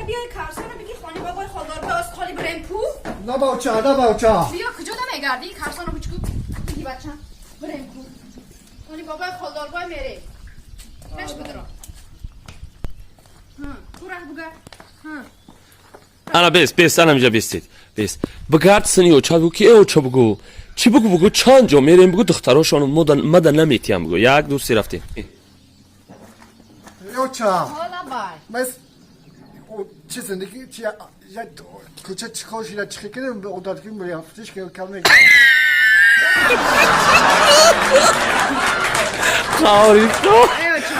Биёй карсона биги хони бобои холдор ба аз холи бирем ку. Лаба оча, лаба оча. Биё, куҷо да мегардӣ? Карсона бучку. Биги бачам. Бирем ку. Хони бобои холдорбой мерем. Пеш бидро. Ҳа, ту раҳ буга. Ҳа. Ана бес, бес, ана инҷа бестед. Бес. Бигард сини оча бугу ки э оча бугу. Чӣ бугу бугу чанд ҷо мерем бугу духтарошон мада наметиям бугу. Як ду се рафтем. Оча. Ҳола бай. Мас чӣ зиндагӣ чи я кӯча чӣ кор шуда чӣ кардем одат ки мерафтиш ки кам мегирам. Қаврито. Э оча.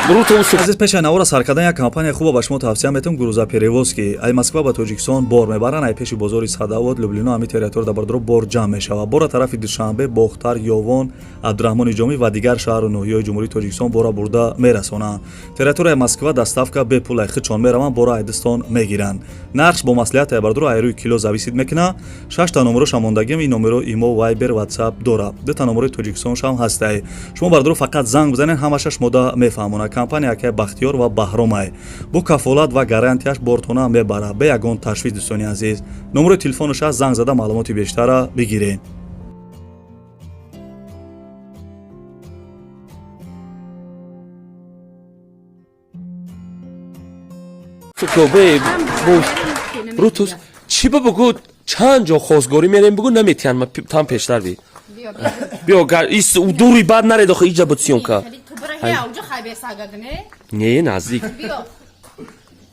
Рӯто усу. Азиз, пешаи навора сар кардан як компания хуба ба шумо тавсия метавон: «Грузоперевозки». Ай Москва ба Тоҷикистон бор мебаранд. Ай пеши бозори Садовод, Люблино, ҳами территория да бардоро бор ҷамъ мешавад. Бора тарафи Душанбе, Бохтар, Ёвон, Абдураҳмони Ҷомӣ ва дигар шаҳру ноҳияҳои Ҷумҳурии Тоҷикистон бора бурда мерасонанд. Территорияи Москва доставка бепул, ай хичон мераванд, бора айдистон мегиранд. Нархш бо маслиҳат, ай бардоро, ай рӯи кило зависит мекунад. Шашта номероша мондагим. Ин номеро имо, Вайбер, Ватсап дорад. Дута номерои Тоҷикистоншам ҳастай. Шумо бардоро фақат занг бизанед, ҳамаша шумода мефаҳмонад. Компания акай Бахтиёр ва Баҳромай бо кафолат ва гарантияш бортона мебарад бе ягон ташвиш. Дӯстони азиз, номерои телефонаш аст, занг зада маълумоти бештара бигиред. Ку бе бош. Рӯтус чӣ бугу чанд ҷо хостгорӣ мерем бугу наметиям ма там пештар би. Биё. Биё гар ис дури бад наред охи иҷа буд съёмка. Хеле ту бира ҳе ауҷа хай бесагагне. Не, наздик. Биё.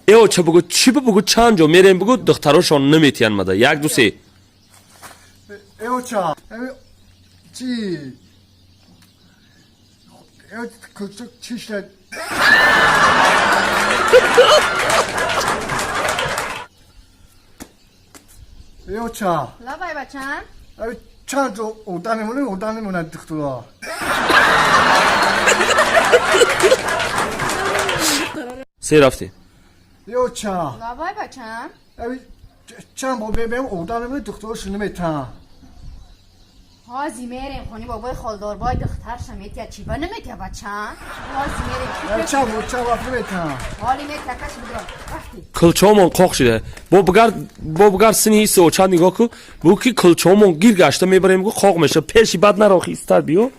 Э оча бугу чӣ бугу чанд ҷо мерем бугу духтарошон наметиям мада. Як ду се. Э оча. Чӣ э кӯча чӣ шуда. Э оча. Лабай бачам. Чанд ҷо одам мемонем, одам мемонад духтура. Се рафтем. Э оча. Лабай бачам. Чанд бор мебием, одам мемонем, духтурошон наметаҳанд. Ҳози мерем хони бобои холдорбой, духтарша метия, чӣ ба наметия бачам? Ҳози мерем. Чанд бор, чанд вақт наметаҳанд. Ҳоли метия, каш бидро. Рафти. Кулчаомон қоқ шуда. Бо бигард, бо бигард сини ҳисси оча нигоҳ ку. Бугу ки кулчаомон гир гашта мебарем бугу қоқ меша. Пеши бад нарохи истар биё.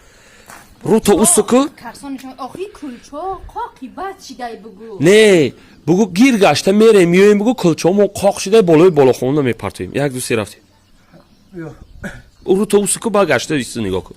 Рӯто усу ку. Карсонишон охи кулчо қоқи бад шидай бугу. Не, бугу гир гашта мерем миёем бугу кулчаомон қоқ шуда болои болохона мепартоем. Як ду се рафтем. Биё. Рӯто усу ку ба гашта исту нигоҳ ку.